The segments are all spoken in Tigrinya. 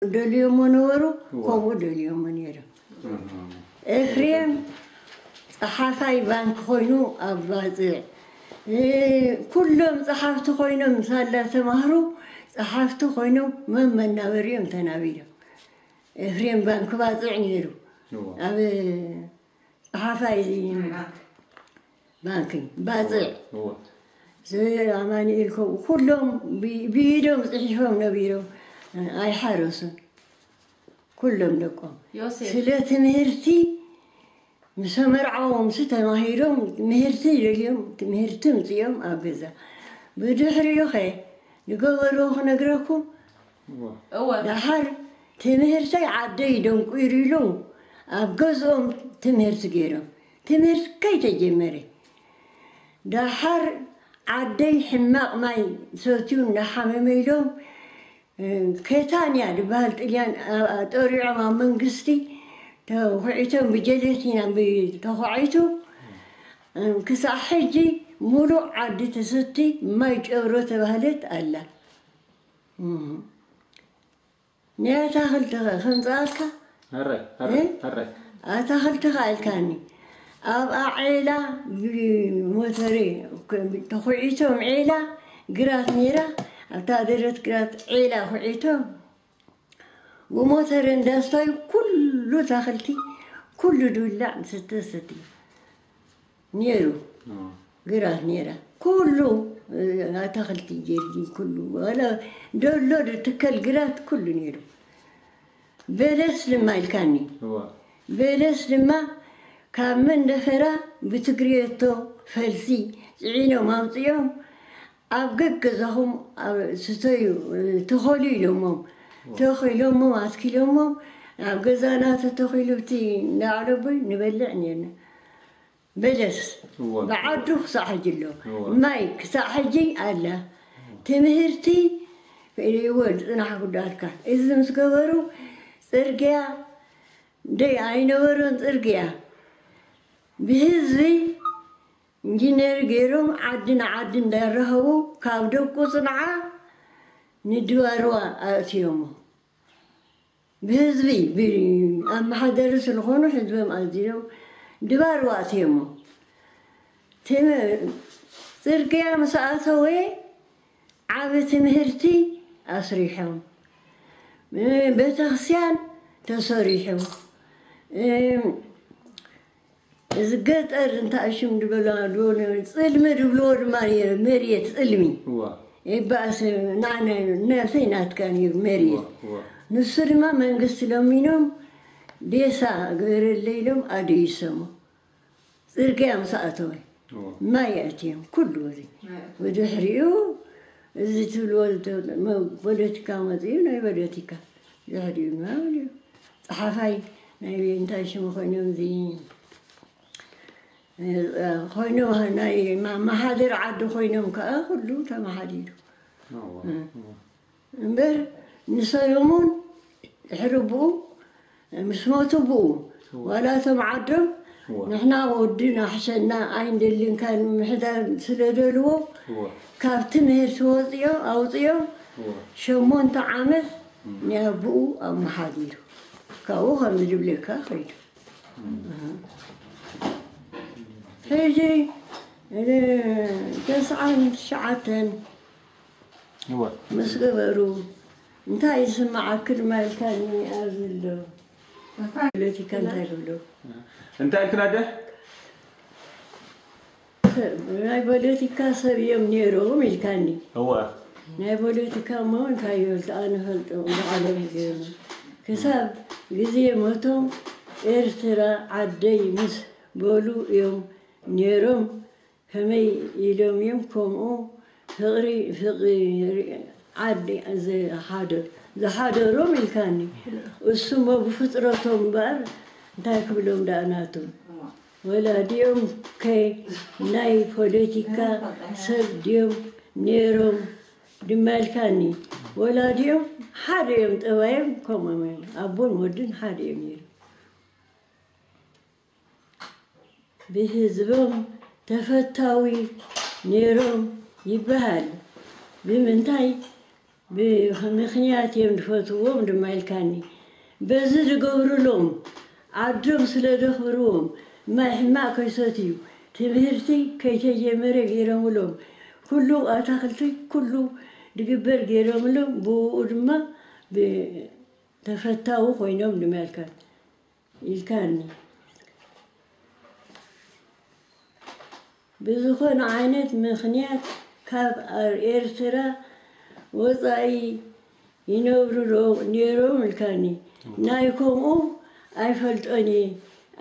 ደልዮሞ ነበሩ፣ እዋ። ከምኡ ደልዮሞ ነይሮም። እህ። ኤፍሬም ጸሓፋይ ባንክ ኮይኑ ኣብ ባጽዕ፣ እ፣ ኩሎም ጸሓፍቲ ኮይኖም ሳላ ተማህሩ ጸሓፍቲ ኮይኖም መመናበሪኦም ተናቢሮም። ኤፍሬም ባንክ ባጽዕ ነይሩ። እዋ። ኣብ ጸሓፋይ ባንክ ባጽዕ። እዋ። ኣማኑኤል ከምኡ ኩሎም ብ-፣ ብኢዶም ጽሒፎም ነቢሮም ኣይሓረሱን። ኩሎም ደቆም። ዮሴፍ። ስለ ትምህርቲ ምስ ኣመርዓዎም ሲ ተማሂሮም ምህርቲ ደልዮም ምህርቲ ምጽኦም ኣብ ገዛ። ብድሕሪኡ ኸ ዝገበርዎ ክነግረኩም። እዋ። እወ። ደሓር ትምህርተይ ዓደይ ደንቁሩ ኢሉ ኣብ ገዝኦም ትምህርቲ ገይሮም። ትምህርቲ ከይተጀመረ። ደሓር ዓደይ ሕማቕ ማይ ሰትዩ እናሓመመ ኢሎም፣ እ፣ ኬታንያ ዝበሃል ጥልያን፣ ኣ-፣ ኣ-፣ ጠሪዖም ኣብ መንግስቲ ተኹዒቶም ብጀሌቲና ብ-፣ ተዃዒቱ፣ እ፣ ክሳዕ ሕጂ ሙሉእ ዓዲ ትስቲ ማይ ጨብሮ ተባህለት ኣላ። እም። ናይ ኣታኽልቲ ኸ ከምጽኣልካ? ኣረ፣ ኣረ፣ እ? ኣረ። ኣታኽልቲ ኸ ኣልካኒ። ኣብኣ ዔላ ብሞተረ ተኹዒቶም ዔላ ግራት ነይራ። ኣብታ ደረት ግራት ዔላ ኩዒቶም ብሞተረ እንዳስታዩ ኩሉ ታኽልቲ፣ ኩሉ ድብላዕ ዝስተ ሰትዩ። ነይሩ። እዎ። ግራት ነይራ። ኩሉ፣ እ፣ ኣታኽልቲ ጌርጊ ኩሉ። ዋላ ደሎ ትከል ግራት ኩሉ ነይሩ። በለስ ድማ ኢልካኒ። እዎ። በለስ ድማ ካብ መንደፈራ ብትግርየቶ ፈልሲ ጽዒኖም ኣምጽኦም ኣብ ገገዛኹም ኣብ ስተዩ፣ እ፣ ተኸሉ ኢሎሞም። እዎ። ተኺሎሞም፣ ኣትኪሎሞም፣ ኣብ ገዛና ተተኺሉ እቲ እንዳዕለቦይ ንበልዕ ነርና። በለስ እወ። ብዓዱ ክሳዕ ሕጂ ኣሎ። እወ። ማይ ክሳዕ ሕጂ ኣላ። ትምህርቲ እወ ዝጽናሕኩ ዳርካ። እዚ ምስ ገበሩ ጽርግያ ደይ ኣይነበሮን ጽርግያ። ብህዝቢ ኢንጂነር ገይሮም ዓዲ ንዓዲ እንዳራኸቡ ካብ ደቁ ጽንዓ ንድባርዋ ኣእትዮሞ። ብህዝቢ፣ ብ-፣ ኣመሓደሪ ስለኾኑ ህዝቦም ኣዚዞም ድባርዋ ኣእትዮሞ። ትም-፣ ጽርግያ ምስ ኣተወ ዓቢ ትምህርቲ ኣስሪሖም። እ፣ ቤተክርስትያን ተሰሪሑ። እ፣ እዚ ገጠር እንታይ ሽም ድበላ ድበሉ፣ ጽልሚ ድብልዎ ድማ ነይሩ፣ መሬት ጽልሚ። እዋ። ይበኣስ፣ ናነ-፣ ናተይ ናትካ ነይሩ መሬት። እዋ፣ እዋ። ንሱ ድማ መንግስቲ ለሚኖም፣ ዴሳ ግበረለይ ኢሎም ኣደይሶሞ። ጽርግያ ምስ ኣተወ፣ እዋ። ማይ ኣእትዮም፣ ኩሉ እዚ። ማይ ኣእትዮም። ብድሕሪኡ፣ እዚ ትብልዎ ዝተ-፣ መ-፣ ፖለቲካ መጽኡ፣ ናይ ፖለቲካ። ድሕሪኡ ድማ፣ ጸሓፋይ ናይ እንታይ ሽሙ ኮይኖም፣ እዚ እ፣ ኮይኖም ናይ ማ-፣ መሓደር ዓዲ ኮይኖም ከኣ ኩሉ ተመሓዲሩ። እዎ፣ እ። እዎ። እምበር ንሰሎሞን ድሕሪ ብኡ ምስ ሞቱ ብኡ እዎ። ዋላ እቶም ዓዶም እዎ። ንሕና ወድና ሕሸና ኣይንደልን ካብ ምምሕዳር ስለ ደልዎ እዎ። ካብ ትምህርቲ ወፅዮ ኣውፅዮም እዎ። ሸሞንተ ዓመት እም። ንኣቦኡ ኣመሓዲሩ ካብኡ ከምዚ ድብለካ ከይዱ። ሕጂ፣ እ፣ ተስዓን ትሽዓተን እወ። ምስ ገበሩ፣ እንታይ ይስምዓክን ማልካኒ ኣብዚ ኣሎ? ፖለቲካ እንታይ ትብሎ? እንታይ ኢልክና ኣደ? ሰብ፣ ናይ ፖለቲካ ሰብ እዮም ነይሮም ኢልካኒ። እወ። ናይ ፖለቲካ እሞ እንታይ ይበልጡ? ኣነ ፈልጦ ባዕሎም ገይሮም። ክሳብ ግዜ ሞቶም ኤርትራ ዓደይ ምስ በሉ እዮም ነይሮም። ከመይ ኢሎም እዮም ከምኡ ፍቕሪ፣ ፍቕሪ ዓዲ ዝሓደ-፣ ዝሓደሮም ኢልካኒ። እሱ እሞ ብፍጥረቶም እምበኣር እንታይ ክብሎም ደኣ ናቶም። ወላ ድዮም ከ ናይ ፖለቲካ ሰብ ድዮም ነይሮም ድማ ኢልካኒ። ወላ ድዮም ሓደ እዮም ጠባዮም፣ ከምኦም እዮም። ኣቦን ወድን ሓደ እዮም ነይሮም። ብህዝቦም ተፈታዊ ነይሮም ይበሃል። ብምንታይ? ብምኽንያት እዮም ዝፈትዎም ድማ ኢልካኒ። በዚ ዝገብሩሎም ዓዶም ስለ ዘኽብርዎም፣ ማይ ሕማቕ ከይሰትዩ፣ ትምህርቲ ከይተጀመረ ገይሮምሎም፣ ኩሉ ኣታኽልቲ ኩሉ ዝግበር ገይሮምሎም፣ ብኡ ድማ ብ-፣ ተፈታዊ ኮይኖም ድማ ኢልካ-፣ ኢልካኒ። ብዝኾነ ዓይነት ምኽንያት ካብ ኤርትራ ወጻኢ ይነብሩ ዶ ነይሮም ኢልካኒ። ናይ ከምኡ ኣይፈልጦን እየ።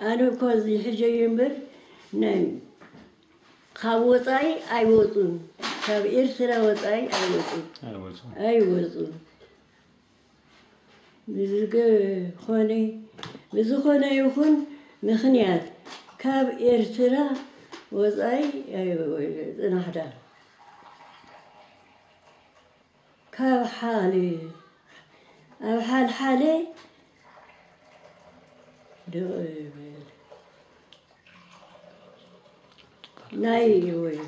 ኣነ እኮ እዚ ሕጀዩ እምበር ናይ ካብ ወጻኢ ኣይወጹን። ካብ ኤርትራ ወጻኢ ኣይወጹን። ኣይወጹን። ኣይወጹን። ብዝኾነ፣ ብዝኾነ ይኹን ምኽንያት ካብ ኤርትራ ወጻኢ፣ ኣይ፣ ጽናሕዳ ካብ ሓሊ፣ ኣብ ሓልሓለ ዶ-፣ ናይ ወይ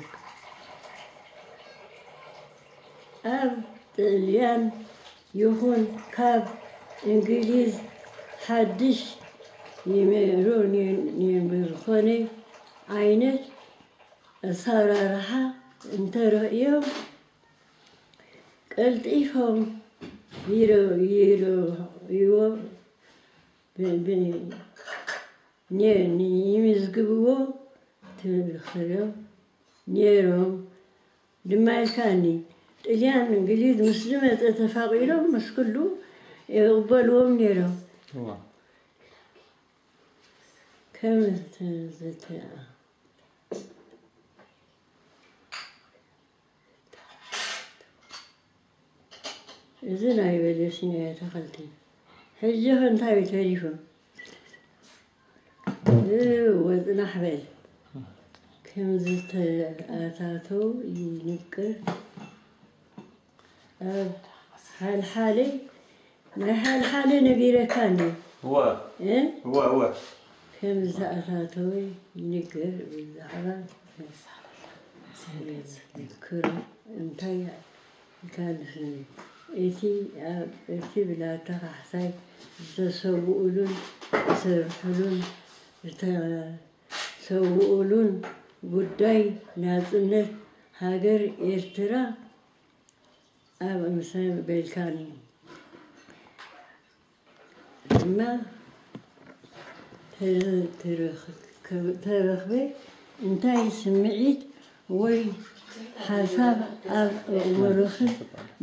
ኣብ ጥልያን ይኹን ካብ እንግሊዝ ሓድሽ ይምዕሩ ን-፣ ን-፣ ብዝኾነ ዓይነት ኣሰራርሓ እንተርእዮም ቀልጢፎም ይረ-፣ ይረእይዎ ብ-፣ ብ-፣ ን-፣ ንይምዝግብዎ ትኽእሎም ነይሮም ድማ ኢልካኒ። ጥልያን እንግሊዝ ምስ ዝመጸ ተፋቒሮም ምስ ኩሉ ይቕበልዎም ነይሮም። እዋ። ከም ዝተኣ እዚ ናይ በለስ ናይ ኣታኽልቲ። ሕጂ ኸ እንታይ እዩ ተሪፉ? እወ፣ ጽናሕ በል። ከም ዝተኣታተው ይንገር። ኣብ ሓልሓለ፣ ናይ ሓልሓለ ነጊረካ እንድዩ። እወ። እ? እወ፣ እወ። ከም ዝተኣታተወ ይንገር። ብዛዕባ ዝክሩ እንታይ ይካልፍኒ? እቲ ኣብ፣ እቲ ብላታ ካሕሳይ ዝተሰውኡሉን ዝሰርሑሉን ዝተሰውኡሉን ጉዳይ ናጽነት ሃገር ኤርትራ ኣብ ምሳይ በልካኒ። እማ ተረ-፣ ተረኽ-፣ ተረኽበ እንታይ ስምዒት ወይ ሓሳብ ኣብ ኣእምሮኺ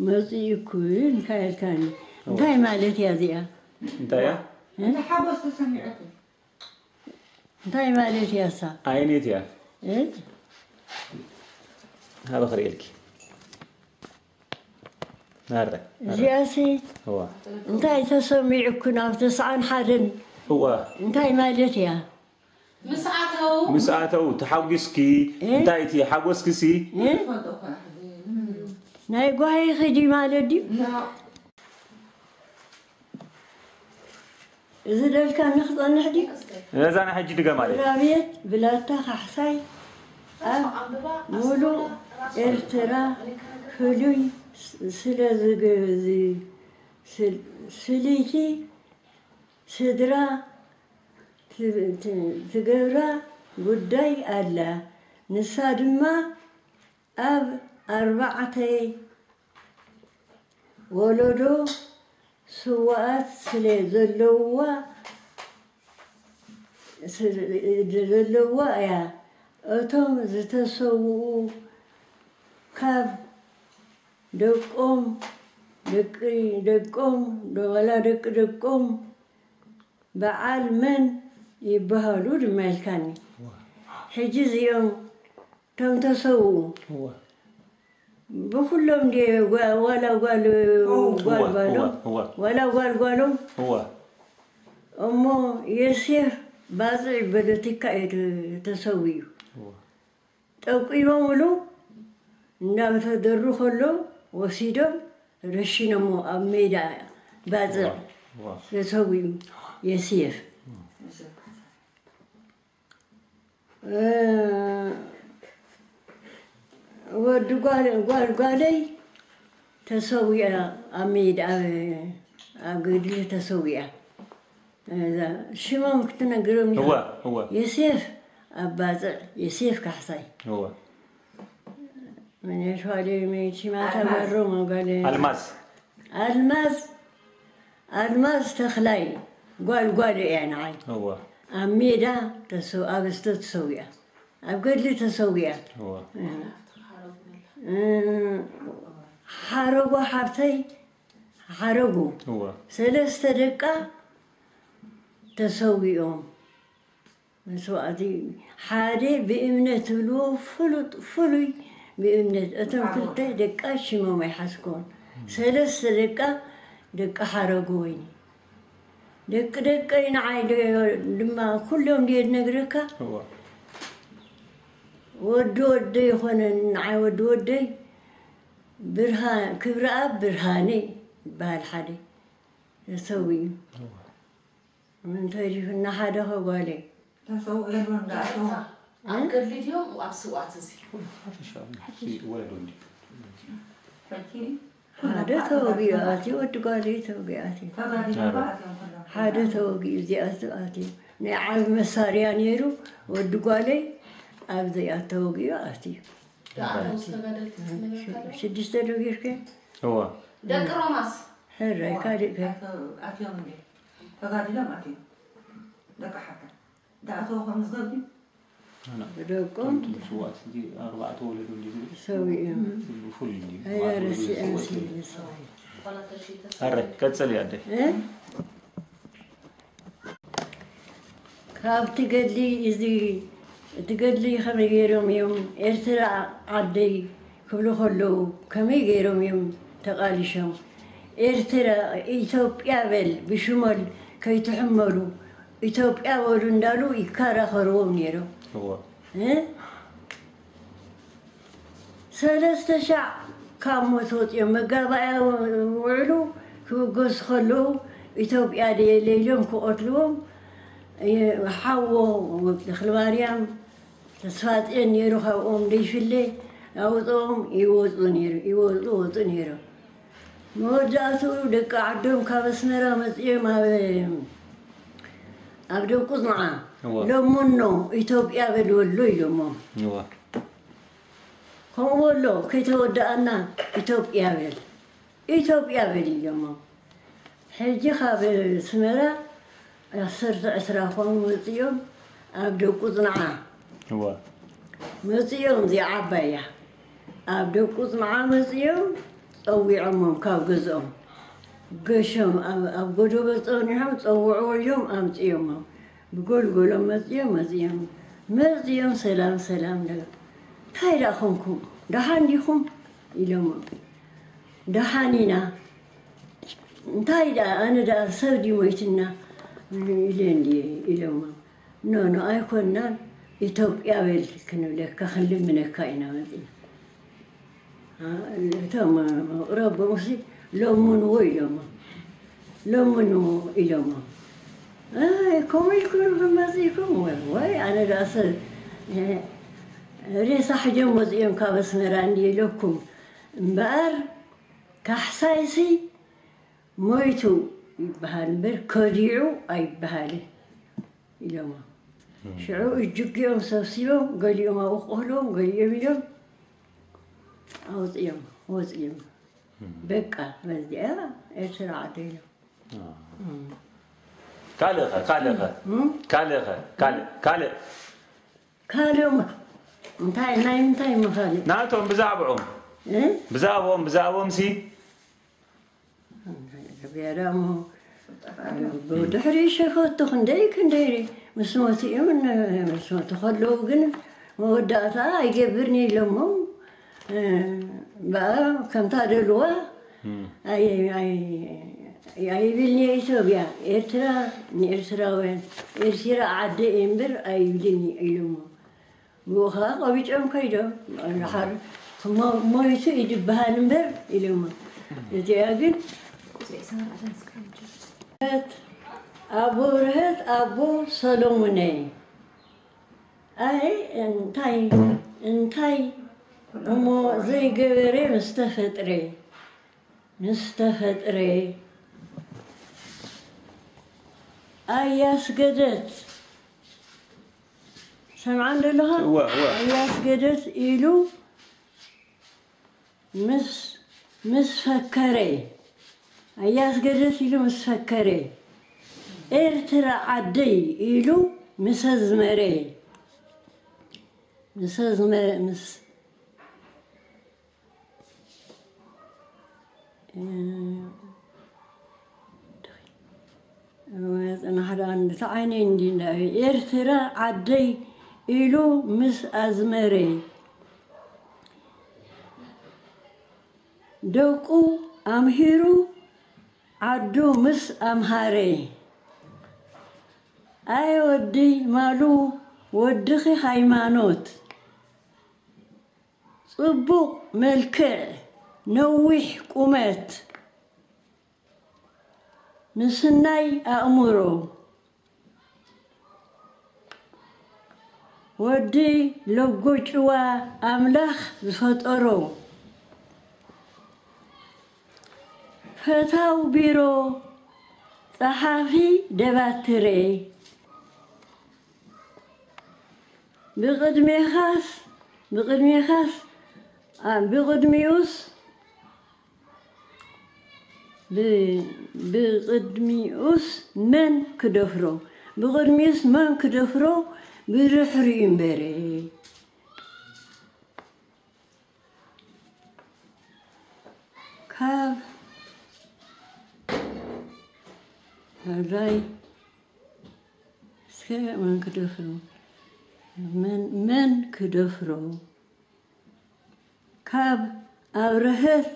መጺኡኪ ኢልካ ኢልካኒ። እንታይ ማለት እያ እዚኣ? እንታይ እያ? እ? ሓጎስ ተሰሚዑኪ? እንታይ ማለት እያ እሳ? ኣይኔት እያ? እ? ሃበ ክርእየልኪ። ናረ። እዚኣሲ እዋ። እንታይ ተሰሚዑኩ ናብ ተስዓን ሓደን? እዋ። እንታይ ማለት እያ? ምስ ኣተው። ምስ ኣተው ተሓጒስኪ፣ እ? እንታይ እቲ ሓጎስኪሲ? እ? ናይ ጓሂ ኽዲ ማለት ድዩ? ና። እዚ ደልካ ንኽጸንሕ ድዩ? ነዛ ናይ ሕጂ ድገማ ኣለይ። ራብየት ብላታ ካሕሳይ ኣብ ሙሉእ ኤርትራ ፍሉይ ስ-፣ ስለ ዝግ-፣ ዝ-፣ ስል-፣ ስልይቲ ስድራ ት-፣ ት-፣ ትገብራ ጉዳይ ኣላ። ንሳ ድማ ኣብ ኣርባዕተ ወለዶ ስውኣት ስለ ዘለውዋ፣ ስለ ዘለውዋ እያ። እቶም ዝተሰውኡ ካብ ደቆም፣ ደቂ ደቆም፣ ዋላ ደቂ ደቆም በዓል መን ይበሃሉ ድማ ኢልካኒ። ሕጂ እዚኦም እቶም ተሰውኡ እወ። ብኩሎም ድየ ጓ-፣ ዋላ ጓል፣ እወ፣ ጓል ጓሎም፣ እወ፣ እወ። ዋላ ጓል ጓሎም እወ። እሞ ዮሴፍ ባጽዕ በለቲካ እዩ ተ-፣ ተሰዊኡ። እወ። ጠቂሞምሉ እንዳተደሩ ከሎ ወሲዶም ረሽኖሞ ኣብ ሜዳ ባጽዕ እወ፣ እወ። ተሰዊኡ ዮሴፍ። እ፣ ወዲ ጓል-፣ ጓል-፣ ጓለይ ተሰዊኣ ኣብ ሜዳ ኣብ ኣብ ገድሊ ተሰዊኣ። እዛ ሽሞም ክትነግሮም ኢኻ። እወ፣ እወ። ዮሴፍ ኣብ ባጽዕ፣ ዮሴፍ ካሕሳይ። እወ። መን ያሸዋሌ መይት ሽማታ ኣልማዝ። በሮ መጋሌ። ኣልማዝ። ኣልማዝ፣ ኣልማዝ ተኽላይ ጓል ጓል እያ ንዓይ። እወ። ኣብ ሜዳ ተሰው-፣ ኣብ እስቶ ተሰዊኣ። ኣብ ገድሊ ተሰዊኣ። እወ። እ፣ እ፣ ሓረጎ ሓብተይ ሓረጉ። እወ። ሰለስተ ደቃ ተሰዊኦም። መስዋእቲ ሓደ ብእምነት ትብልዎ ፍሉጥ ፍሉይ ብእምነት። እቶም ክልተ ደቃ ሽሞም ኣይሓዝኩዎን። ሰለስተ ደቃ ደቂ ሓረጉ ወይኒ። ደቂ ደቀይ ንዓይ ዶ-፣ ድማ ኩሎም ድየ ዝነግረካ? እወ። ወዲ ወደይ ይኾነን ንዓይ ወዲ ወደይ ብርሃ-፣ ክብረኣብ ብርሃነይ ይበሃል ሓደ ተሰዊኡ። እወ። እንተሪፉና ሓደ ኸጓለይ። ተሰው ኤርሞን ዳኣተው። ኣብ ገድሊ ድዮም ኣብ ስውኣት እዚ? ኩሉ ሓፈሻዊ፣ እዚ ወለዶ እንዲ። ሕጂ ሓደ ተወጊኡ ኣትዩ፣ ወዲ ጓለይ ተወጊኡ ኣትዩ። ተጋዲሎም ኣትዮም ኩሎም። ሓደ ተወጊኡ እዚኣቱ ኣትዩ። ናይ ዓቢ መሳርያ ነይሩ፣ ወዲ ጓለይ ኣብዚኣ ተወጊኡ ኣትዩ። ዳኣተው ዝተጋደልቲ ክትነግረካ ዶ? ሽዱሽተ ዶ ጌርካ? እዋ። ደቂ ሮማስ? ሕራይ፣ ካልእ ከ? ኣትዮም እንዴ? ተጋዲሎም ኣትዮም። ደቂ ሓፍታ። ዳኣተው ከም ዝገብዲ? ኣና። ብደቆም? እቶም ስውኣት እዚ ኣርባዕተ ወለዶ እንዲ ዝብል? ሰው እዮም። እዚ ብፍሉይ እንዲ። ኣይ፣ ኣርባዕተ ወለዶ ረሲዐ ስውኣት ስለ እዩ። ሰው። ኣረ፣ ቀጽል ኣደይ። እ? ካብቲ ገድሊ እዚ፣ እቲ ገድሊ ከመይ ገይሮም እዮም ኤርትራ ዓደይ ክብሉ ከለዉ ከመይ ገይሮም እዮም ተቓሊሾም? ኤርትራ፣ ኢትዮጵያ በል ብሽሞል ከይትሕመሉ ኢትዮጵያ በሉ እንዳሉ ይከራኸርዎም ነይሮም። እዎ። እ? ሰለስተ ሻዕ ካብ ሞት ወፂኦም መጋባእያ ውዕሉ ክብገሱ ከለዉ ኢትዮጵያ ድየ ኢሎም ክቐትልዎም ሓዎ ተኽለማርያም ተስፋፅዮን ነይሩ ካብኦም ደይፍለ ኣውፅኦም ይወፁ ነይሩ ይወፁ ወፁ ነይሮም። መወዳእትኡ ደቂ ዓዶም ካብ ኣስመራ መፂኦም ኣብ ኣብ ደቁፅንዓ እዎ። ለሙኖ ኢትዮጵያ በልወሎ ኢሎሞም። እዎ። ከምኡ በሎ ከይተወዳኣና ኢትዮጵያ በል ኢትዮጵያ በል ኢሎሞም። ሕጂ ካብ ኣስመራ ዓሰርተ ዕስራ ኮኑ መፂኦም ኣብ ደቁፅንዓ እዋ። መፂኦም እዚኣ ዓባያ ኣብ ደቁፅንዓ መፂኦም ፀዊዖሞም ካብ ገዝኦም ገሾም ኣብ ኣብ ጎደቦ ፀኒሖም ፀውዕዎ ኢሎም ኣምፅኦሞም ብጎልጎሎም መፂኦም መፂኦም መፂኦም ሰላም ሰላም ለ እንታይ ደኣ ኮንኩም ደሓን ዲኹም ኢሎሞም ደሓን ኢና እንታይ ደኣ ኣነ ደኣ ሰብ ድዩ ሞይትና ኢለ እንድየ ኢሎሞም ኖ ኖ ኣይኮንናን ኢትዮጵያ በል ክንብለካ ክንልምነካ ኢና መፂና እቶም መቕረቦምሲ ለምንዎ ኢሎሞ ለምንዎ ኢሎሞ ከምኡ ኢልኩም መፂእኩም ወይ ኣነ ደኣ ሰብ ሬሳ ሕጆም መፂኦም ካብ ኣስመራ እንዲ ኢለኩም እምበኣር ካሕሳይሲ ሞይቱ ይበሃል እምበር ከዲዑ ኣይበሃልን ኢሎሞ ሽዑ እጅጊኦም ሰብሲቦም ገሊኦም ኣብኡ ክቆህልዎም ገሊኦም ኢሎም ኣውፅኦም ወፅኦም በቃ በዚኣ ኤርትራ ዓደ ኢሎም ካልእኸ ካልእኸ ካልእኸ ካልእ ካልእ ካልኦም እንታይ ናይ ምንታይ ምኻልእ ናቶም ብዛዕብኦም ብዛዕብኦም ብዛዕብኦም ሲ ገቢያ ደኣ እሞ ብድሕሪ ሸፈቱ ክንደይ ክንደይ ምስ ሞቱ እዮም ምስ ሞቱ ከለዉ ግን መወዳእታ ኣይገብርን ኢሎሞ በኣ ከምታ ደልዋ ኣይብልኒ ኢትዮጵያ ኤርትራ ንኤርትራውያን ኤርትራ ዓደ እየ እምበር ኣይብልን ኢሎሞ ብኡ ኸዓ ቆቢጮም ከይዶም ድሓር ሞይቱ እዩ ዝበሃል እምበር ኢሎሞ እዚኣ ግን ኣቦ ርሀት ኣቦ ሰሎሙነይ ኣይ እንታይ እንታይ እሞ ዘይገበረ ምስ ተፈጥረ ምስ ተፈጥረ ኣያስገደት ሰምዓን ደለኻ? እወ፣ እወ። ኣያስገደት ኢሉ ምስ ምስ ፈከረ ኣያስገደት ኢሉ ምስ ፈከረ ኤርትራ ዓደይ ኢሉ ምስ ኣዝመረ ምስ ኣዝመ ምስ ጽናሕ ደኣ እንዲ ተዓይነ እንዲ እንዳ ኤርትራ ዓደይ ኢሉ ምስ ኣዝመረ ደቁ ኣምሂሩ ዓዱ ምስ ኣምሃረ ኣየ ወዲ ማሉ ወድኺ ሃይማኖት ጽቡቕ መልክዕ ነዊሕ ቁመት ምስናይ ኣእምሮ ወዲ ለጎጭዋ ኣምላኽ ዝፈጠሮ ፈታው ቢሮ ጸሓፊ ደባትረ ብቕድሜኻስ ብቕድሜኻስ ኣ- ብቕድሚኡስ ብ- ብቕድሚኡስ መን ክደፍሮ ብቕድሚኡስ መን ክደፍሮ ብድሕሪኡ እምበረ ካብ ራይ እስከ መን ክደፍሮ መን መን ክደፍሮ ካብ ኣብረሀት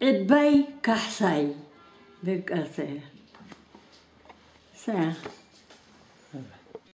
ዕባይ ካሕሳይ በቃ ሰያ ሰያ